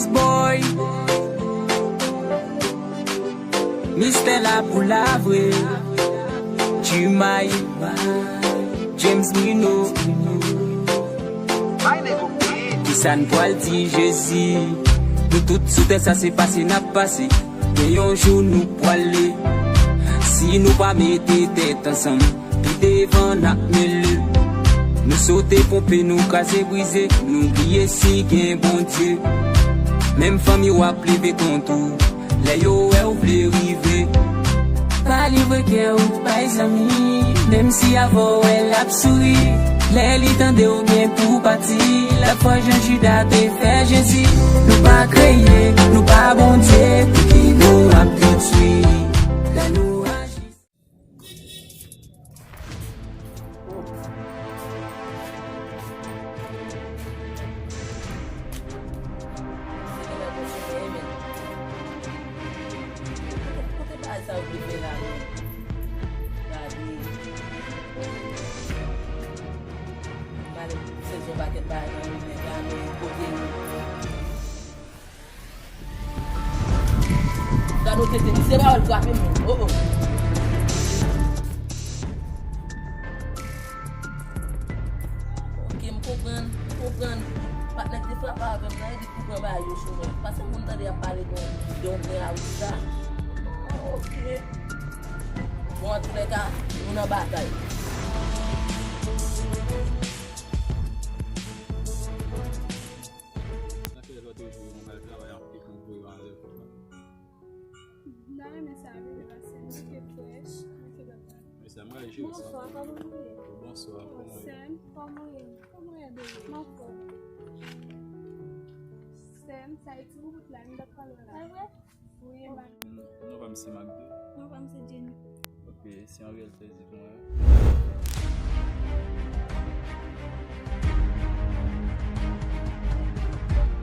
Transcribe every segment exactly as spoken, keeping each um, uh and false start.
Boy, Mistè la pou la vre. Jumay, James Bruno. Kisa n pwal di Jezi? Nou tout sou tè sa, se pase n ap pase. Gen yon jou nou pwale. Si nou pa mete tèt ansanm, pi devan n ap mele. Nou sote ponpe, nou kraze brize, nou bliye si gen Bondye. Menm fanmi w ap leve kont ou, lè yo wè w vle rive. Pa livre kè w bay zanmi, menm si avè w wè l ap souri. Lè li tande w gen pou pati, l ap fè jan Jida te fè Jezi. Nou pa kreye, nou pa Bondye, pou ki nou ap detwi? Lè nou aji. Kote bagay sa yo te fè la menm? Gade. Gade sezon pakèt bagay nan men nèg la, men kote nou. Gade w tete, misye pa wè l frape moun. Oh, oh. Ok, m konprann, m konprann. Patnè k te frape avè m nan, e di k pou pran bagay yo sou mwen. Paske moun tande y ap pale de yon, de yon grenn arista. Ok. Bon, antoulèka, nou nan batay. Sa fè lòt jou, mwen pral travay anpil pou voye yo anlè. M ta renmen sa wi, paske nou te frèch, nou te bèl. Mèsi, mwen jere sa. Bonswa, kòman w ye? Bonswa, kòman w ye? Sè m, kòman w ye? Kòman w ye, bebe? M anfòm. Sè m, sa e ti boubout la, m t ap pale w la. A vre? Wi, e ba. Non, non pa m se Magdo. Non pa m se Jenny. Ok, se yon reyèl plèzi pou mwen.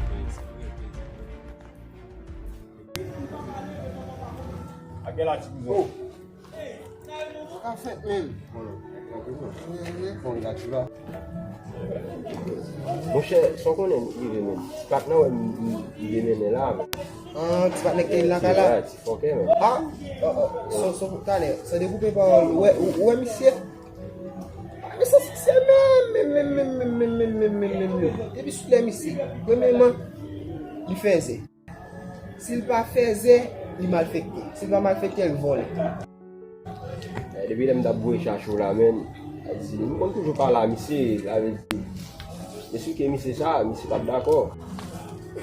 Ok, se yon reyèl plèzi pou mwen. Ak gè la ti kouzon. Sa ka fèt menm. Bon, la ti la. Monchè, sa w konnen m rive menm. Ti patnè wè m, m, m vin mennen la. Ah, ti patnè ki te lakay la. Ti fòkè menm. Ah, oh, oh, so, so, talè, san dekoupe pawòl, ou wè, ou, ou wè misye? Ah, men se siksè menm, menm, menm. Depi sou lè misye, premyèman, li fèzè. Si l pa fèzè, li malfektè. Si l pa malfektè, l vòlè. Eh, depi lè m t ap voye chache w la, menm, m konn toujou pale a misye, sa vle di, esplike misye sa, misye p ap dakò.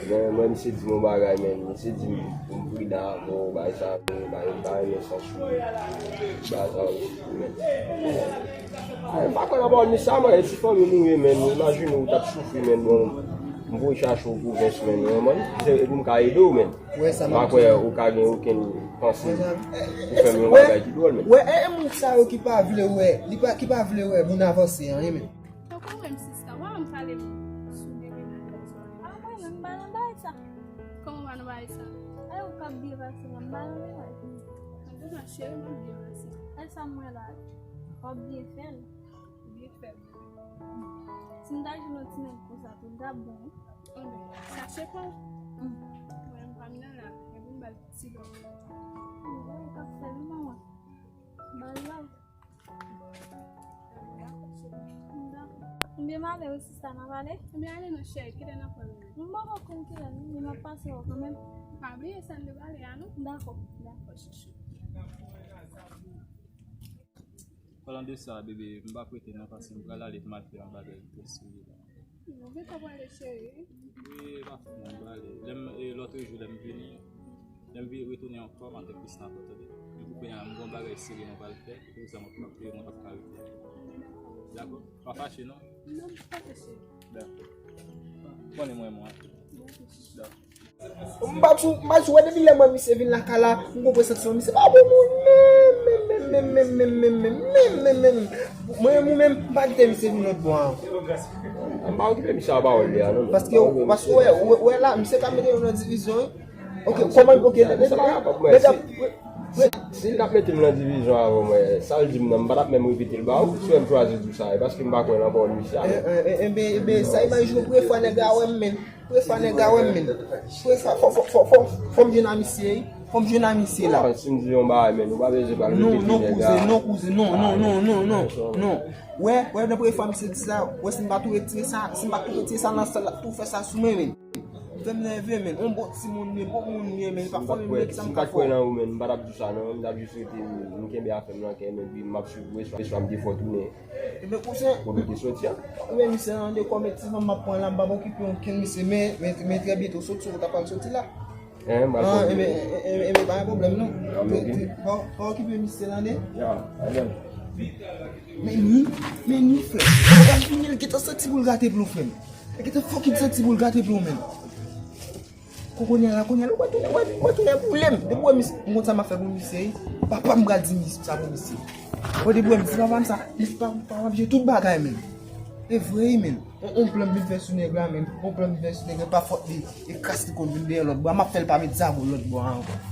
Men mwen, misye di m yon bagay, men misye di m pou m pridan avè w, bagay sa, bagay, bagay, men sans ou, bagay sa, men. Eh, m pa kwè nan pawòl misye a, mwen, e ti fanmi nou ye, men, imajine w t ap soufri, men, bon, m voye chache w pwovens, men, non, man, se pou m ka ede w, men. M pa kwè ou ka gen okenn panse pou fè m yon bagay ki dwòl, men. Wè, e, e moun sa yo ki pa vle wè, li pa, ki pa vle wè moun avanse anyen, men. Tankou mwen, sista, wè, m pale sou demenaj la. A, mwen menm, m pa nan bagay sa. Kòman w pa nan bagay sa? E ou k ap byen pase la, m pa nan bagay. An tou ka, cheri, m ap byen pase. E sa m wè la, w ap byen fè l. Byen fè l. Si m ta jwenn yon ti nèg konsa tou, m t ap bon, wi. Anben, chache pa w. Mwen, m pa m nan la, epi m ba l ti lòt. Ou wè, ou k ap fè l, wi, manman. Ba l la. Dakò, cheri. Dakò. Konbyen m ale wi, sista, n a pale? Ebyen, ale non, cheri, kilè n a pale? M poko konn kilè, non, men m ap pase wè w kanmenm. Pa bliye sa n te pale a, non? Dakò. Dakò, chouchou. Palan de sa, bebe, m p ap rete non, paske m pral ale pou m al fè yon bagay trè serye la. Ou gentan prale, cheri? Wi, pa fè m prale. Lè m, e, lòt jou, lè m vini, lè m vini retounen ankò, m ap fè plis rapò, tande? Men pou kounye a, m gen yon bagay serye mwen pral fè, se pou sa mwen p ap, mwen p ap ka rete. Dakò? Pa fache, non? Non, m pa fache. Dakò. Konnen mwen, mwen. Dakò. M pa t sou, m pa t sou, wè, depi lè mwen misye vin lakay la, m gon presantiman misye pa bon moun menm, menm, menm. Mwen menm ou menm, m pa kite misye vin lòt bò a ankò. M pa okipe misye a pawòl li a, non, non. Paske, paske, wè, wè, wè la, misye ka mete nou nan divizyon, wi. Ok, kòman, ok, medam, medam, si, si l t ap mete m nan divizyon avè mwen, sa l di m nan, m pa t ap menm repete l ba ou, si w wè m chwazi di w sa, e paske m pa kwè nan pawòl misye a, non. E, e, e, enben, enben, sa imajine w premye fwa nèg la wè m, men. Premye fwa nèg la wè m, men. Premye fwa, fò, fò, fò, fò, fò m jwenn a misye, wi. Fò m jwenn a misye la. Ah, si m di yon bagay, men, ou pa bezwen pale. Non, non, kouzen, non, kouzen, non, non, non, non, non, non. Wè, wè, nan premye fwa misye di sa, wè, si m pa tou retire sa, si m pa tou retire sa nan sal la, tou fè sa sou mwen, men. Fè m nève, men. On bon timoun, men, bon moun, men, men. Pa fò, men, men, ki sa m ka fè? M pa kwè nan ou, men. M pa t ap di sa, non. M t ap jis rete, m kenbe afè m nan kè, men, pi m ap swiv ou, eswa, eswa m te fò tounen. Ebyen, kouzen. Kote w te soti a? Ebyen, misye nan de kò, men ti fanm m ap pran la, m p ap okipe okenn misye, men, men, men trè byento, soti, ou ta pral soti la. Hein, m pral soti. Ebyen, ebyen, ebyen, pa gen pwoblèm, non. Ah, men, ok. Pa, pa okipe misye, tande? Ya, alèz. Men ni, men ni, frè. Gade kounye a, l gentan santi pou l gate plon, frè m. L gentan fucking santi pou l gate plon, men. Kon kounye a la, kounye a la, w ap tounen, w ap, w ap tounen boule m. Depi w wè misye, m konn sa m ap fè pou misye, wi. Papa m pral di misye sa pou misye. Bon, depi w wè misye, papa m sa, li pa, pa, pa, tout bagay, men. E vre, wi, men. On, on plan m vin fè sou nèg la, men. On plan m vin fè sou nèg la, pa fòt li. E kras li konn vin dèyè lòt bò a. M ap fè l pa met zam lòt bò a ankò.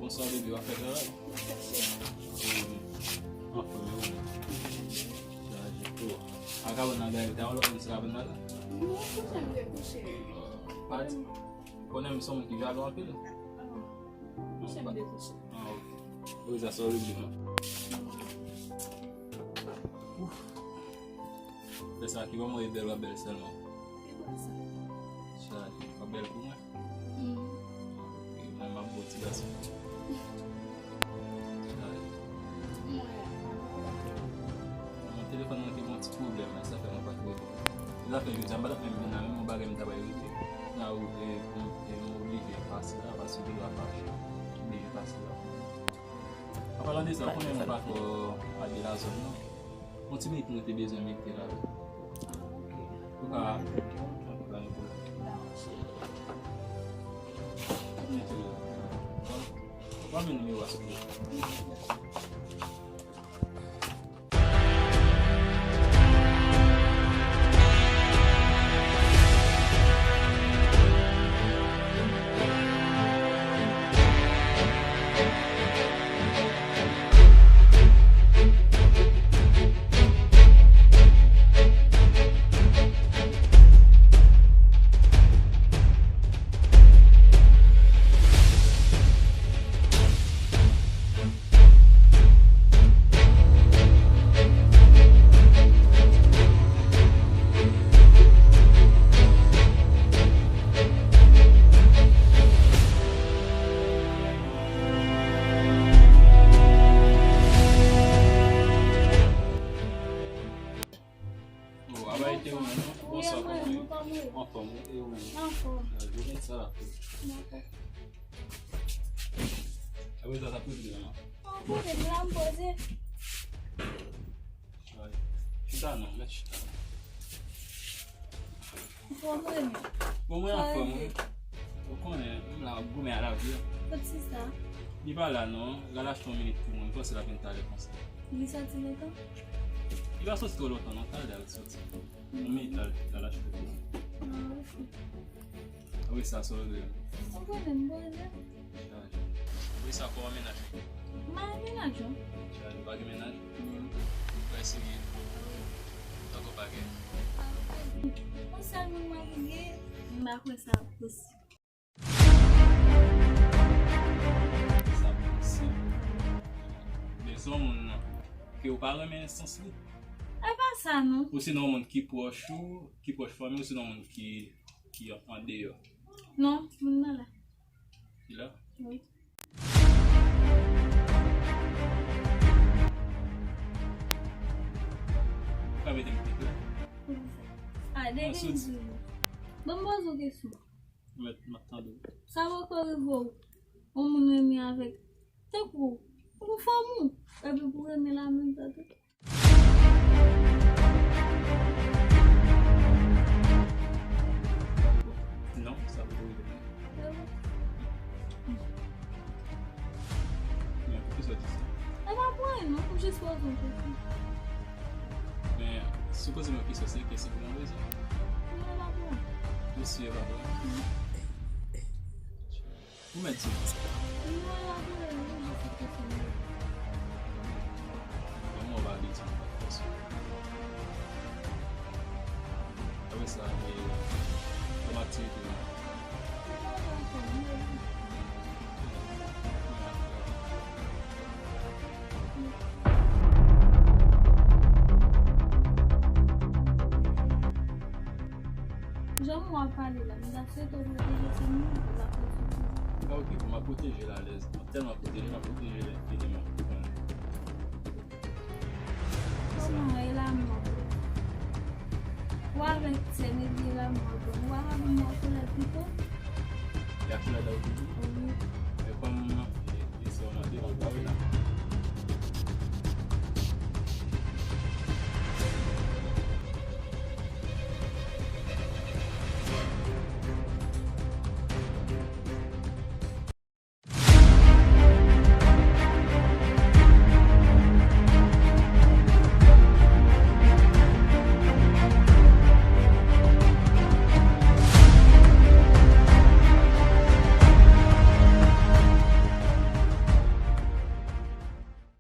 Bonswa, bebe, w ap fè travay? Anfòm, e ou menm? Chaje. Oh, a kabann nan gaye, ta yon lòt moun sou kabann nan la? Non, kouche m te kouche. Pati. Ou konnen m se yon moun ki jalou anpil. Kouche m te kouche. Ah, ok. Wi, sa se yon regle, non. Ouf. Fè sa ki ban mwen e bèl, w ap bèl sèlman. Ki bò sa? Chaje, w ap bèl pou mwen. Mm. E mwen, m ap bon ti gason. Chaje. Mwen. Mwen, telefòn mwen te gen yon ti pwoblèm, men sa fè mwen pa t rele. Zafè jodi a, m pa t ap menm vin la, menm yon bagay m ta bay regle. Sa ou, e, m, e, m oblije pase la, paske deja fache. M oblije pase la. An palan de sa, ou konnen mwen pa twò abye la zòn nan. Yon ti minit mwen te bezwen mete la. Ou ka, pa gen pwoblèm. Mete la. Bon, ban mwen nimewo a, silvouplè. Oh, a bay te ou menm, non? Bonswa, kòman w ye? Anfòm, wi, e ou menm? Anfòm. Ah, jounen sa la. Dakò. Apre sa, sa pou di la. Anfòm, m la, m poze. Chita non, mèt chita. Anfòm, wi, men. Bon, mwen anfòm, wi. Ou konnen, m la ap goumen a lavi a. Kot sista? Li pa la non, l al achte yon minit pou mwen, m panse l ap vin talè konsa. Li soti lontan? Li pa soti twò lontan non, talè l soti. Yon minit l al, l al achte pou mwen. Ah, ok. Apre sa, sa w regle? Ou konnen m poze. Apre sa, kòman mennaj ou? M pa gen mennaj, non. Ou pa gen mennaj? Non. Ou pa eseye? Tankou w pa gen? Yon sèl moun mwen gen, m pa kwè sa posib. Sa posib. Men se yon moun nan ke w pa renmen sans li? E pa sa non. Ou se nan yon moun ki pwòch ou, ki pwòch fanmi w, se nan yon moun ki, ki andeyò? Non, moun nan la. Ki la? Wi. Mete m pi klè. Poukisa? A, de gen di. Bon, m poze w kesyon. Mèt, m ap tande w. Sa poko rive w, yon moun renmen avèk, tankou, yon fanm ou, epi pou renmen l an menm tan tou? Non, sa poko rive m. Men poukisa w di sa? E pa pou anyen non, m jis poze yon kesyon. Men, si w poze m yon kesyon, se kesyon pou mwen poze. Non, e pa pou anyen. Ou si e pa pou anyen? Ou mèt di m. Non, e pa pou anyen, m jis yon kesyon. Men mwen pa vle di m pa fòse. Apre sa, e, kòm aktivite nou. Jan w ap pale la, m ta swete w pwoteje fanmi w, la pwoteje. A, oke, m ap pwoteje l alèz. M ap tèlman pwoteje, m ap pwoteje l enfiniman. Kòman e la mò? Ou avèk sè Negri la mò bon. Ou pa ka vin mò koulè pito? E a koulè dòy pito? Wi. E kòm e, e sè w mande, m ap ba w la.